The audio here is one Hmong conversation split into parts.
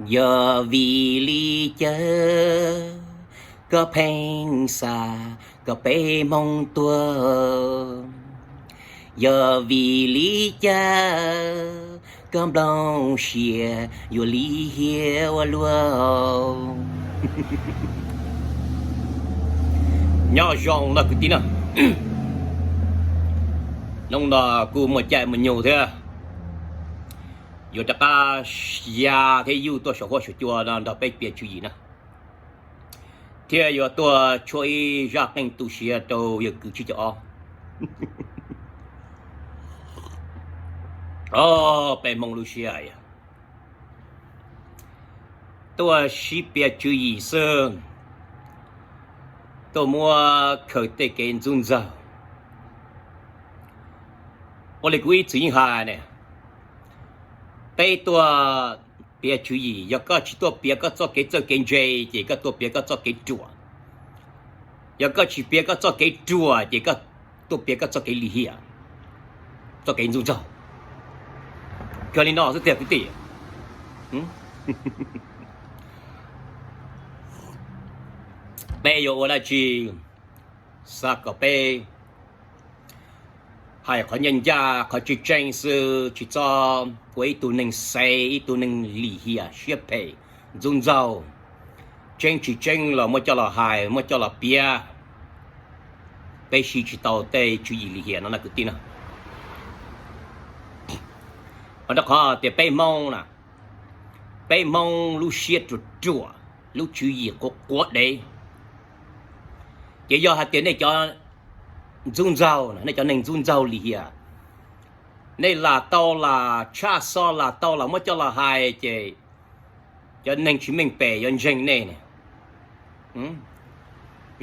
Yog vim li cas koj pheej xav kom peb Hmoob tuag? Yog vim li cas koj nplooj siab yuav lim hiam ua luaj? Nyob zoo na kwv tij na, hnub no kuj muaj caij muaj nyoog thiab, yuav rov qab ya thiab yuj tuaj saum huab saum cua no nrog peb piav tswv yim na, thiab yuav tuaj tshuab ib zaj qeej tu siab rau yawg kwv tsib caug ob. Peb Hmoob lub siab tuaj sib piav tswv yim xwb, tuaj muab khaws tej kev ntxub ntxaug. Ua li kuv ib txwm yeej hais ne, peb tuaj piav tswv yim, yog koj tsis tuaj piav koj txoj kev txawj kev ntse ces koj tuaj piav koj txoj kev ruam. Yog koj tsis piav koj txoj kev ruam ces koj tuaj piav koj txoj kev lim hiam, txoj kev ntxub ntxaug. Kawg li no xwb tiag kwv tij. Peb yuav ua dab tsi? Xav kom peb hais qhov ncaj ncaj qhov tseeb tseeb xwb, tsis txhob ua ib tug neeg xaiv, ib tug neeg lim hiam siab phem ntxub ntxaug. Tseeb tsis tseeb los muab coj los hais, muab coj los piav. Peb siv tsis tau tej tswv yim lim hiam no na kwv tij na. Rau qhov tias peb Hmoob na, peb Hmoob lub siab ruam ruam, lub tswv yim quav quav dev. Ces yog hais tias nej cov ntxub ntxaug, nej cov neeg ntxub ntxaug lim hiam, nej lam tau lam tshaj xov, lam tau lam muab coj los hais ces cov neeg tsis meej pem yuav ntseeg nej.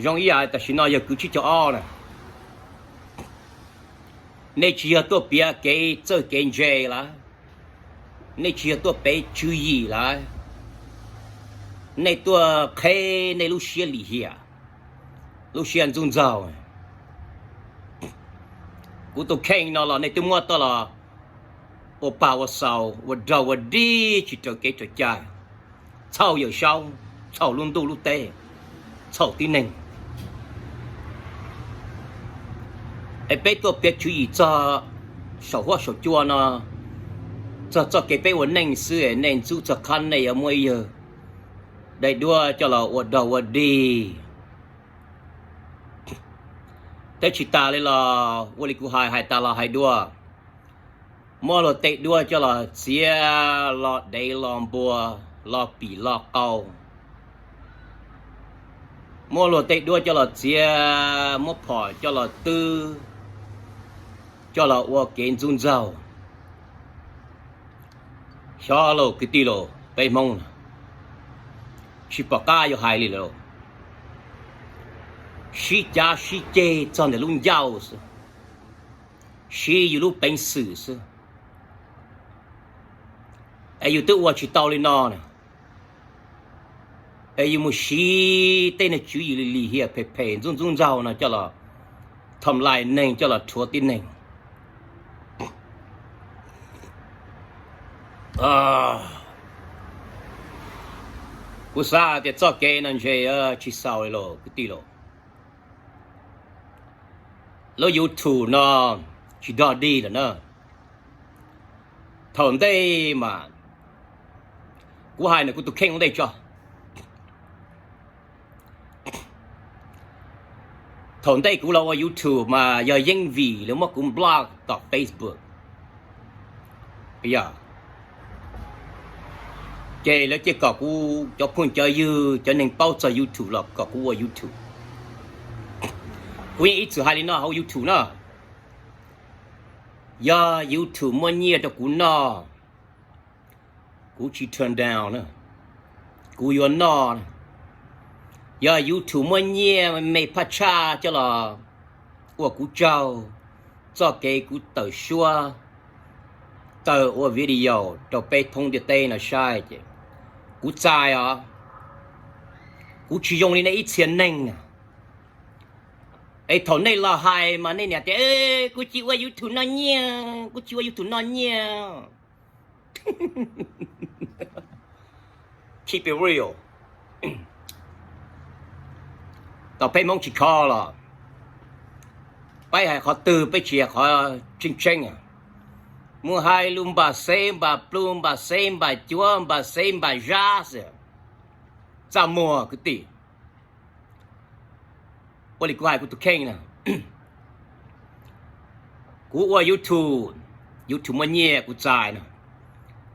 Zoo ib yam tam sim no yawg kwv tsib caug ob na, nej tsis yog tuaj piav kev txawj kev ntse lawm, nej tsis yog tuaj piav tswv yim lawm, nej tuaj qheb nej lub siab lim hiam, lub siab ntxub ntxaug. Kuv tus kheej no los nej twb muab tau los ua pag ua xaus, ua dog ua dig tsis raws kev raws cai, txhaum Yawm Saub, txhaum lub ntuj lub teb, txhaum tib neeg. Es peb tuaj piav tswv yim txog saum huab saum cua no, txog txoj kev peb ua neej xwb, nej ntxub txog qhov nej yuav muab ib yawg dai duab coj los ua dog ua dig. Twb tsis tas li los ua li kuv hais, hais tas los hais dua, muab luag tej duab coj los txiav los dev los npua, los pim los qau, muab luag tej duab coj los txiav, muab phom coj los twb, coj los ua kev ntxub ntxaug. Xyov lauj kwv tij lauj, peb Hmoob na, tsis pom qab yuav hais li lawm. Sib cav sib ceg txog ntawm lub ncauj xwb, siv yus lub peev xwm xwb. Es yus twb ua tsis tau li no na, es yus mus siv tej neeg tswv yim lim hiam phem phem ntxub ntxub ntxaug no coj los thom lais neeg, coj los rhuav tib neeg. Kuv xav tias txoj kev no ntshe tsis xaus li lauj kwv tij lauj. Lub YouTube no tsis dog dig lawm na. Thaum ntej mas kuv hais ntawm kuv tus kheej ua ntej tso. Thaum ntej kuv los ua YouTube mas yog yeej vim lawv muab kuv block tom Facebook. Yog ces lawv cia kom kuv cov phooj cov ywg cov neeg paub txog YouTube los kom kuv ua YouTube. Kuv yeej ib txwm hais li no hauv YouTube na, yog YouTube muab nyiaj rau kuv noj, kuv tsis turn down na, kuv yuav noj. Yog YouTube muab nyiaj me phaj tshaj coj los ua kuv tsaug, txoj kev kuv tawm suab, tawm ua video rau peb thoob ntiaj teb no saib ces kuv txais os. Kuv tsis zoo li nej ib txhia neeg. Es thaum nej los hais mas nej niam tias, kuv tsis ua YouTube noj nyiaj, kuv tsis ua YouTube noj nyiaj. keep it real. Tau peb Hmoob tsis kho los peb hais qhov twg peb tsis hais qhov tseeb tseeb. Mus hais lus npam xeb npam plus npam xeb npam cuav npam xeb npam zab xwb, txaj muag kwv tij. Ua li kuv hais kuv tus kheej na, kuv ua YouTube, YouTube muaj nyiaj kuv txais no.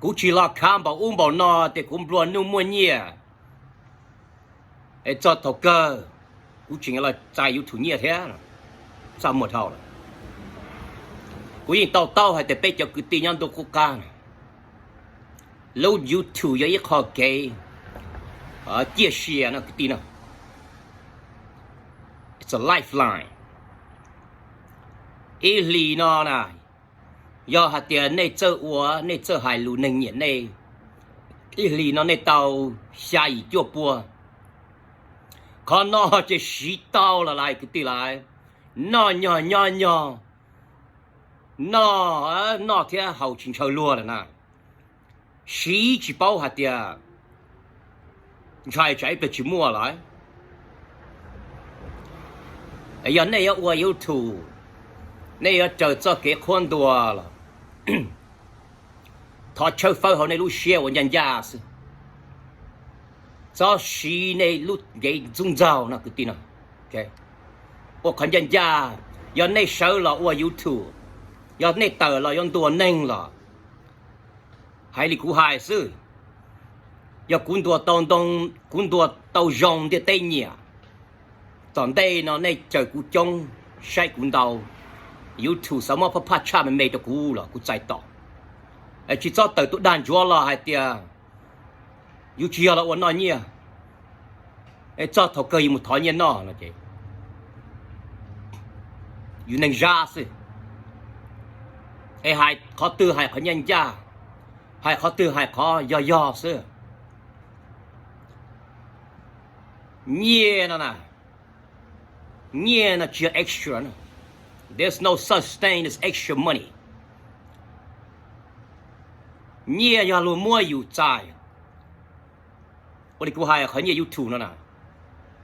Kuv tsis los khav npaum ub npaum no tias kuv nplua nuj muaj nyiaj, es txog thaum kawg kuv tseem los txais YouTube nyiaj thiab. Txaj muag dhau lawm. Kuv yeej to taub hais tias peb cov kwv tij nyob ntuj qub qab na, lub YouTube yog ib qho kev ciaj sia no kwv tij no. It's a lifeline. Ib hlis no na, yog hais tias nej txawj ua, nej txawj hais lus neeg nyiam nej, ib hlis no nej tau xya yim cuaj pua. Qhov no ces siv tau los lais kwv tij lais, noj nyog nyob nyog, noj, noj thiab haus tsis ntshaw luag lawm na. Siv tsis paub hais tias ntshai tsam ib pliag tsis muaj lawm. Yog nej yuav ua YouTube, nej yuav raws txoj kev qhuab ntuas los thov tshawb fawb hauv nej lub siab ua ncaj ncaj xwb. Txhob siv nej lub ncev ntxub ntxaug no kwv tij no. Ua qhov ncaj ncaj, yog nej sawv los ua YouTube, yog nej tawm los yuav ntuas neeg los hais li kuv hais xwb. Yog kuv ntuas tau ntoo, kuv ntuas tau zoo ntiaj teb nyiam, tom ntej no nej caw kuv coob, saib kuv ntau, YouTube xav muab phaj phaj tshaj me me rau kuv los kuv txais tos. Tsis txhob tawm tuaj dag ntsuav los hais tias yus tsis yog los ua noj nyiaj, es txog thaum kawg yus mus thov nyiaj noj no ces yus neeg zab xwb. Es hais qhov twg hais qhov ncaj ncaj, hais qhov twg hais qhov yog yog xwb. Nyiaj no na, nyiaj no tsis yog extra no. There's no such thing as extra money. Nyiaj yog luag muab yus txais. Ua li kuv hais qhov nyiaj YouTube no na,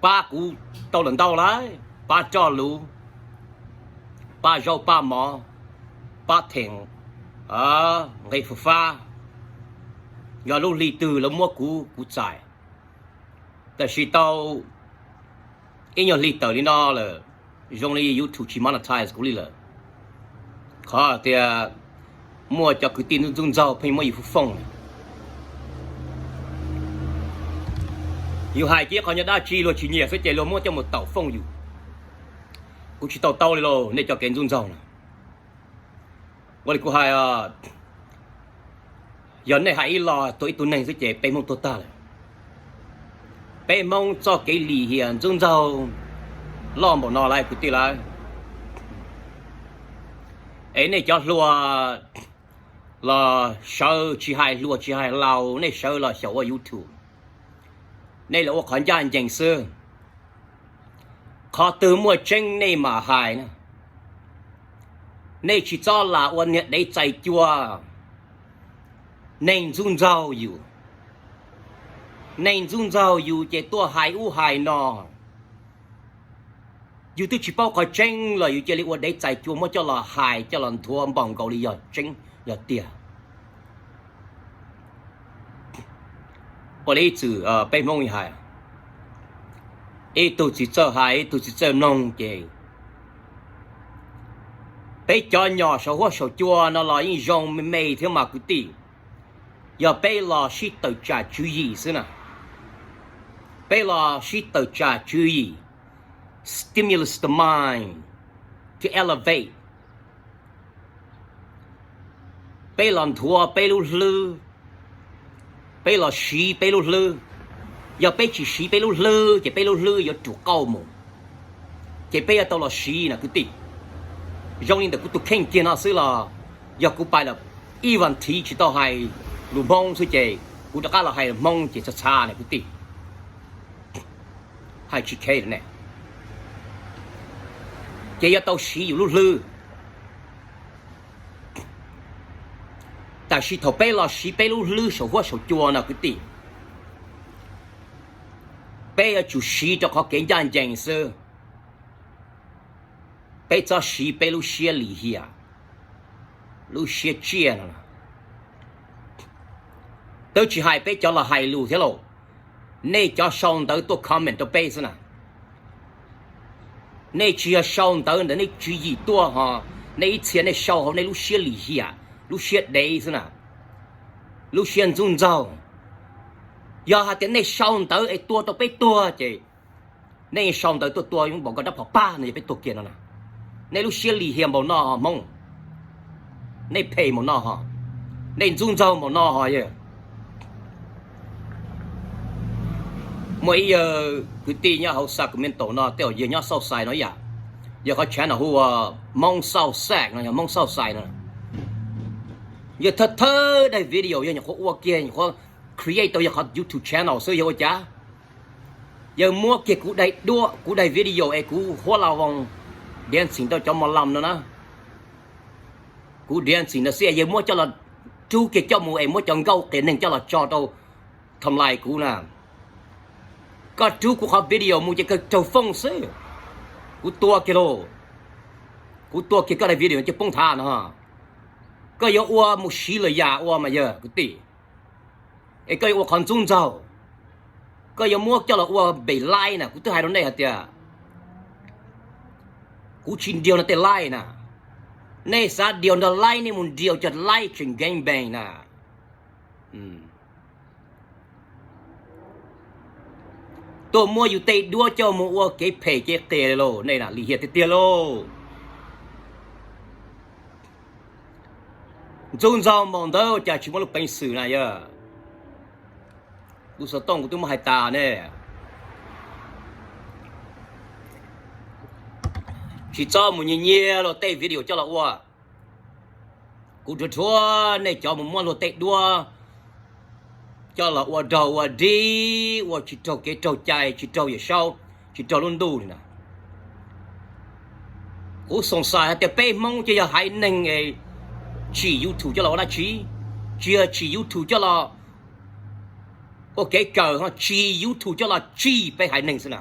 pab kuv tau lawm ntau lawm, pab roj luv, pab zaub pab mov, pab theem nqe fam fab. Yog lub hli twg lawv muab kuv, kuv txais. Tab sis tau ib nyuag hli tawm li no lawm, zoo li YouTube tsis monetize kuv li lawm. Qhov tias muaj cov kwv tij ntxub ntxaug pheej muab yus fooj fooj. Yus hais cia qhov nyob dab tsi luag tsis nyiam xwb ces luag muab coj mus taum fooj yus. Kuv tsis tau taub li lauj, nej cov kev ntxub ntxaug na. Ua li kuv hais, yog nej hais ib los tuag ib tug neeg xwb ces peb Hmoob tuag tag lawm. Peb Hmoob txoj kev lim hiam ntxub ntxaug loj npaum no lawm kwv tij lawm. Es nej cov hluas los sawv, tsis hais hluas tsis hais laus, nej sawv los xyaum ua YouTube, nej los ua qhov ncaj ncees xwb. Qhov twg muaj tseeb nej mam hais na. Nej tsis txhob lam ua niag dev txais cua. Neeg ntxub ntxaug yus, neeg ntxub ntxaug yus ces tuaj hais ub hais no. Yus twb tsis paub qhov tseeb los yus cia li ua dev txais cua muab coj los hais coj los nthuav npaum nkaus li yog tseeb yog tiag. Ua li ib txwm peb Hmoob hais, ib tug tsis txawj hais ib tug tsis txawj mloog ces peb cov nyom saum huab saum cua no los yeej zoo me me thiab mas kwv tij. Yog peb los sib tawm tsam tswv yim xwb na, peb los sib tawm tsam tswv yim, stimulus the mind to elevate. Peb los nthuav peb lub hlwb, peb los siv peb lub hlwb. Yog peb tsis siv peb lub hlwb ces peb lub hlwb yuav rus qauj mus. Ces peb yuav tau los siv na kwv tij. Zoo li ntawm kuv tus kheej kiag no xwb los yog kuv pais lawm ib vas thiv tsis tau hais lus Hmoob xwb ces kuv rov qab los hais Hmoob ces txhav txhav na kwv tij. Hais tsis khe ne, ces yuav tau siv yus lub hlwb. Tab sis thaum peb los siv peb lub hlwb saum huab saum cua no kwv tij, Peb yuav tsum siv rau qhov kev ncaj ncees xwb. Peb txhob siv peb lub siab lim hiam, lub siab tsiaj no. Twb tsis hais peb cov los hais lus thiab lauj, nej cov sau ntawv tuaj comment rau peb xwb na. Nej tsis yog sau ntawv ntawd nej tswv yim tuaj ho, nej ib txhia nej sau hauv nej lub siab lim hiam, lub siab dev xwb na, lub siab ntxub ntxaug. Yog hais tias nej sau ntawv es tua rau peb tuag ces nej sau ntawv tuaj tua npaum nkaus rab phom pag no yog peb tuag kiag no na. Nej lub siab lim hiam npaum no ho Hmoob, nej phem npaum no ho, nej ntxub ntxaug npaum no ho yog. Muaj ib yawg kwv tij nyob hauv Sacramento no, tej zaum yawg nyob Southside no ib yam, yog qhov channel hu ua Hmoob Southside no, yog Hmoob Southside no. Yawg thawj thawj daim video yawg nyuam qhuav ua kiag, nyuam qhuav create tau yawg qhov YouTube channel xwb, yawg ua cas yawg muab kiag kuv daim duab, kuv daim video es kuv huab la voos dancing rau cov mos lom no na. Kuv dancing no xwb yawg muab coj los rub kiag coj mus es muab cov nkauj qias neeg coj los tso rau timeline kuv na. Koj rub kuv qhov video mus ces kawg raug foob xwb. Kuv tua kiag lauj. Kuv tua kiag koj daim video ces poob thav no. Koj yuav ua mus siv lwm yam ua mas yawg kwv tij, es koj yuav ua qhov ntxub ntxaug, koj yuav muab coj los ua pem live na. Kuv twb hais rau nej hais tias kuv tsis nrhiav no tej live na. Nej xav nrhiav nrog live nej mus nrhiav cov live tseem gang bang na. Tuaj muab yus tej duab coj mus ua kev phem kev qias lauj, nej na lim hiam tiag tiag lauj. Ntxub ntxaug npaum ntawd ua cas tsis muaj lub peev xwm na yog. Kuv xov tooj kuv twb muab hais tas ne. Tsis txhob mus nyiag nyiag luag tej video coj los ua. Kuv rhuav rhuav nej cov mus muab luag tej duab coj los ua raug ua dig, ua tsis raug kev raug cai, tsis raug Yawm Saub, tsis raug lub ntuj li na. Kuv xoom xais hais tias peb Hmoob ces yog haiv neeg es tsim YouTube coj los ua dab tsi? Tsis yog tsim YouTube coj los ua kev kawm ho, tsim YouTube coj los tsim peb haiv neeg xwb na.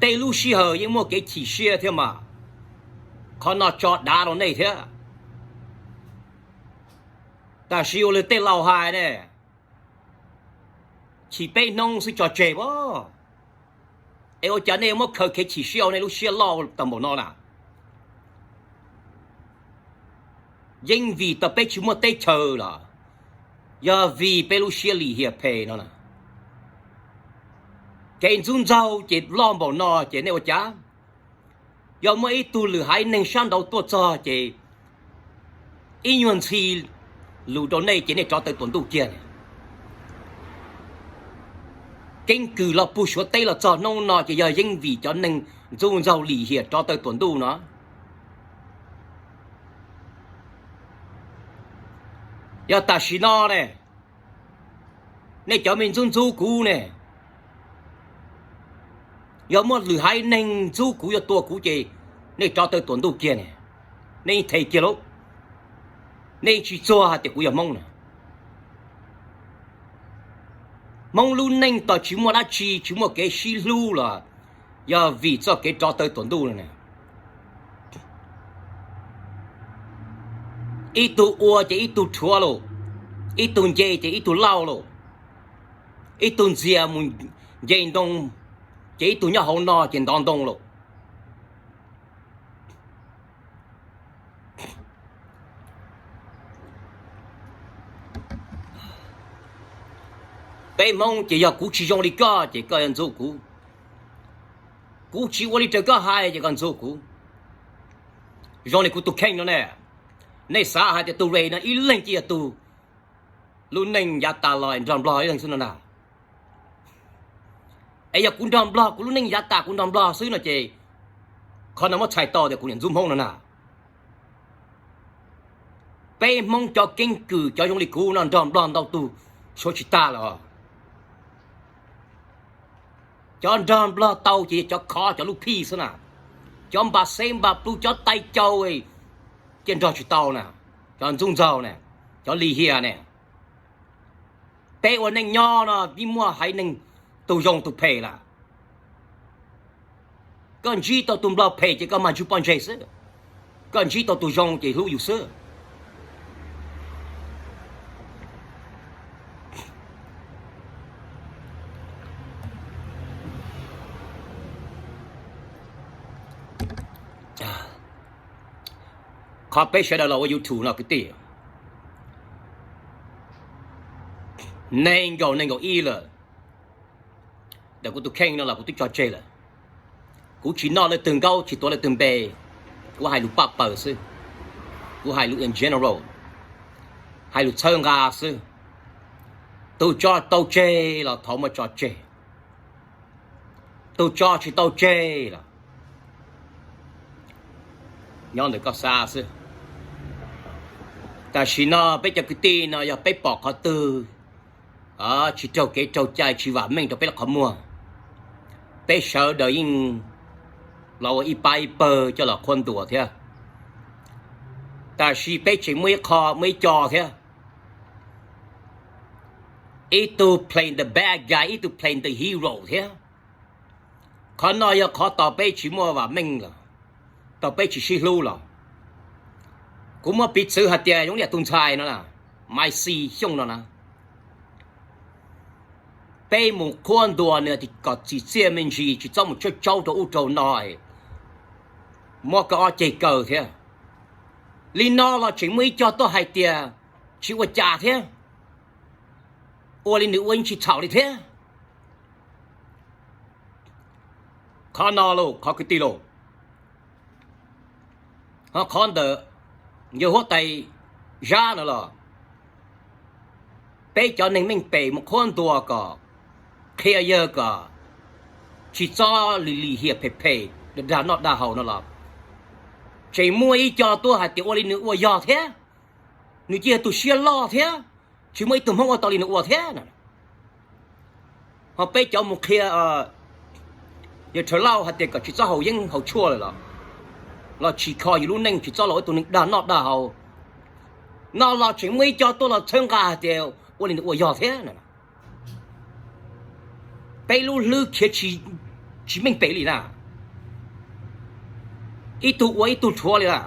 Tej lub sij hawm yeej muaj kev chim siab thiab mas, qhov no tso dav rau nej thiab. Tab sis ua li tej laus hais ne, chim peb hnub xwb tso tseg as. Es ua cas nej muab khaws kev chim siab ua nej lub siab loj tau npaum no na? Yeej vim tau peb tsis muaj teb chaws los yog vim peb lub siab lim hiam phem no na? Kev ntxub ntxaug ces loj npaum no ces nej ua cas? Yog muaj ib tug lwm haiv neeg sab nraud tuaj txog ces ib nyuag ntxhi lus rau nej ces nej rov tawm tuam ntuj kiag. Keeb kwm los puag Suav teb los txog hnub no ces yog yeej vim cov neeg ntxub ntxaug lim hiam rov tawm tuam ntuj no. Yog tam sim no ne, nej cov me ntxub ntxub kuv ne, yog muaj lwm haiv neeg ntxub kuv yuav tua kuv ces nej rov tawm tuam ntuj kiag ne. Nej yeej them kiag lauj. Nej yeej tsis txuag hais tias kuv yog Hmoob na. Hmoob lub neej tos tsis muaj dab tsi, tsis muaj kev sib hlub los yog vim txoj kev rov tawm tuam ntuj no ne. Ib tug ua ces ib tug rhuav lauj, ib tug nce ces ib tug lauj lauj, ib tug ntxias mus nce ntoo ces ib tug nyob hauv no ces ntov ntoo lauj. Peb Hmoob ces yog kuv tsis zoo li koj ces koj yuav ntxub kuv. Kuv tsis ua li raws koj hais ces koj ntxub kuv. Zoo li kuv tus kheej no ne, nej xav hais tias tus Ray no ib leeg ces yog tus lub neej yav tas los nrog Nplog ib leeg xwb no na. Es yog kuv nrog Nplog, kuv lub neej yav tas kuv nrog Nplog xwb no ces qhov no muab txhais tau tias kuv niam ntxub Hmoob no na. Peb Hmoob cov keeb kwm cov zoo li kuv no nrog Nplog ntau tug suav tsis tag los. Cov nrog Nplog tau ces cov khov cov lub phij xwb na. Cov npa xeb npa plub cov tais cau ces nrog tsis tau na. Cov ntxub ntxaug ne, cov lim hiam ne. Peb ua neej nyob no yeej muaj haiv neeg tus zoo tus phem lawm. Koj ntsib tau tus nplog phem ces koj mag ntsug poj ntseg xwb, koj ntsib tau tus zoo ces hlub yus xwb. Qhov peb sawv daws los ua YouTube no kwv tij, nees nkaum nees nkaum ib lawm, ntawm kuv tus kheej no los kuv twb tso tseg lawm. Kuv tsis noj leej twg nkaub, tsis tuav leej twg npe, kuv hais lus paj paws xwb, kuv hais lus in general, hais lus txhawb nqa xwb. Tus tso tau tseg los thov muab tso tseg, tus tso tsis tau tseg los nyob ntawm koj xav xwb. Tam sim no peb cov kwv tij no yog peb pom qhov twg tsis raug kev raug cai, tsis vam meej rau peb lub qhov muag, peb sawv daws yeej los ua ib pab ib pawg coj los qhuab ntuas thiab. Tam sis peb tseem muaj ib qho muaj ib co thiab, ib tug play the bad guy, ib tug play the hero thiab. Qhov no yog qhov tau peb tsis muaj vam meej los, tau peb tsis sib hlub los. Kuv muab piv txwv hais tias zoo li tus ntxhais no na, Maiv Xis Xyooj no na, peb mus qhuab ntuas nws kom txim txiaj me ntsis, tsis txhob mus tsaub tsaub rau ub rau no, muab koj ob ceg kaw thiab. Li no los tseem muaj ib co tuaj hais tias tsis ua cas thiab, ua li nws ua yeej tsis txhaum li thiab. Qhov no lauj, qhov kwv tij lauj, ho qhov ntawm yawg huab tais Zab no los, peb cov neeg meej pem mus qhuab ntuas kom qhia yawg kom tsis txhob lim lim hiam phem phem dag noj dag haus no los, tseem muaj ib co tuaj hais tias ua li nws ua yog thiab, nws cia yog tus siab loj thiab, tsis muaj ib tug Hmoob ua tau li nws ua thiab no. Ho peb cov mus qhia yawg Rhawv Lauj hais tias kom tsis txhob haus yeeb haus tshuaj lawm los, los tsim kho yus lub neej tsis txhob los ua ib tug neeg dag noj dag haus no los tseem muaj ib co tuaj los txhawb nqa hais tias ua li nws ua yog thiab no. Peb lub hlwb khiav tsis meej pem li na, ib tug ua ib tug rhuav li na.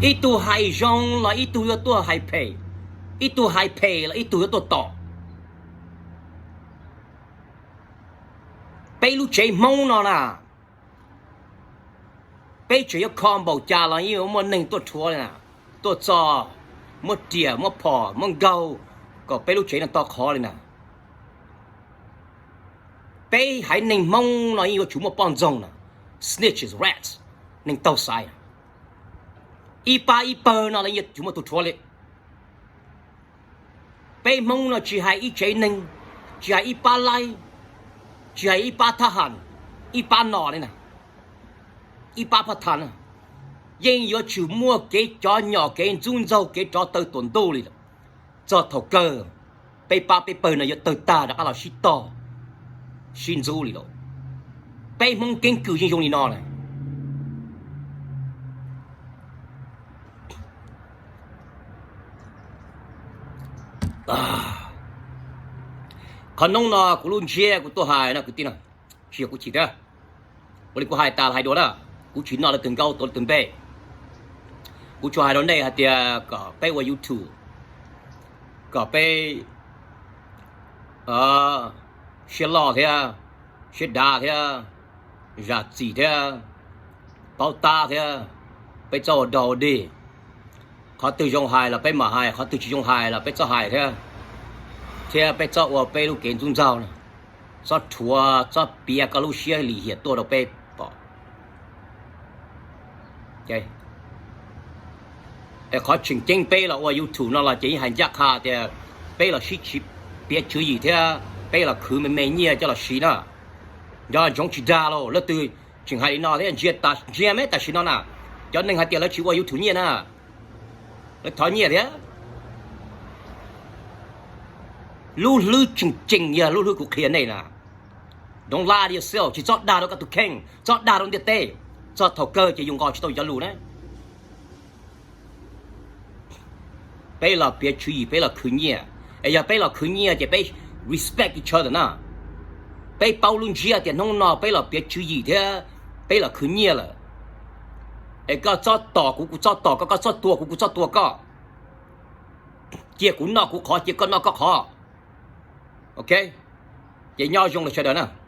Ib tug hais zoo los ib tug yuav tuaj hais phem, ib tug hais phem los ib tug yuav tuaj tom. Peb lub tsev Hmoob no na, peb tseem yuav kho npaum cas los yeej yuav muaj neeg tuaj rhuav li na, tuaj txo, muab riam muab phom muab nkaug kom peb lub tsev no to qhov li na. Peb haiv neeg Hmoob no yeej yuav tsum muaj poj ntxoog na, snitches, rats, neeg taug xaiv. Ib pab ib pawg no los yeej yuav tsum muaj tus rhuav li. Peb Hmoob no tsis hais ib tsev neeg, tsis hais ib pab laib, tsis hais ib pab thab ham, ib pab no li na, ib pab phab thas na, yeej yuav tsum muaj kev cov nyom kev ntxub ntxaug kev rov taw tuam ntuj li lawm. Txog thaum kawg, peb pab peb pawg no yuav tawg tag rov qab los sib tog sib ntxub li lawm. Peb Hmoob keeb kwm yeej zoo li no na. Qhov noob no kuv lub ntsiab kuv tuaj hais no kwv tij no, tsis yog kuv chim thiab. Ua li kuv hais tas hais dua na, kuv tsis noj leej twg nkaub tuav leej twg npe. Kuv tsuas hais rau nej hais tias kom peb ua YouTube, kom peb siab loj thiab, siab dav thiab, zam txim thiab, paub tab thiab, peb txhob ua dog ua dig. Qhov twg zoo hais los peb mam hais, qhov twg tsis zoo hais los peb txhob hais thiab, thiab peb txhob ua peb lub kev ntxub ntxaug no, txhob rhuav txhob piav koj lub siab lim hiam tuaj rau peb pom. Es qhov tseem ceeb peb los ua YouTube no los ces yeej hais ncaj qha tias peb los sib piav tswv yim thiab peb los khwv me me nyiaj coj los siv na. Nco ntsoov tsis dag lauj, leej twg tseem hais li no thiab ntsia tas ntsia me tam sim no na, cov neeg hais tias lawv tsis ua YouTube nyiaj na, lawv thov nyiaj thiab. Lub hlwb tseem ceem yog lub hlwb kuv qhia nej na. Don't lie to yourself, tsis txhob dag rau koj tus kheej, txhob dag rau ntiaj teb, txog thaum kawg ces yus nqos tsis tau cov lus na. peb los piav tswv yim, peb los khwv nyiaj. Es yog peb los khwv nyiaj ces peb respect each other na. Peb paub lub ntsiab tias hnub no peb los piav tswv yim thiab peb los khwv nyiaj lawm. Es koj txhob tos kuv, kuv txhob tos koj, koj txhob tua kuv, kuv txhob tua koj. Cia kuv noj kuv qhov, cia koj noj koj qhov. Ok, ces nyob zoo los sawv daws na.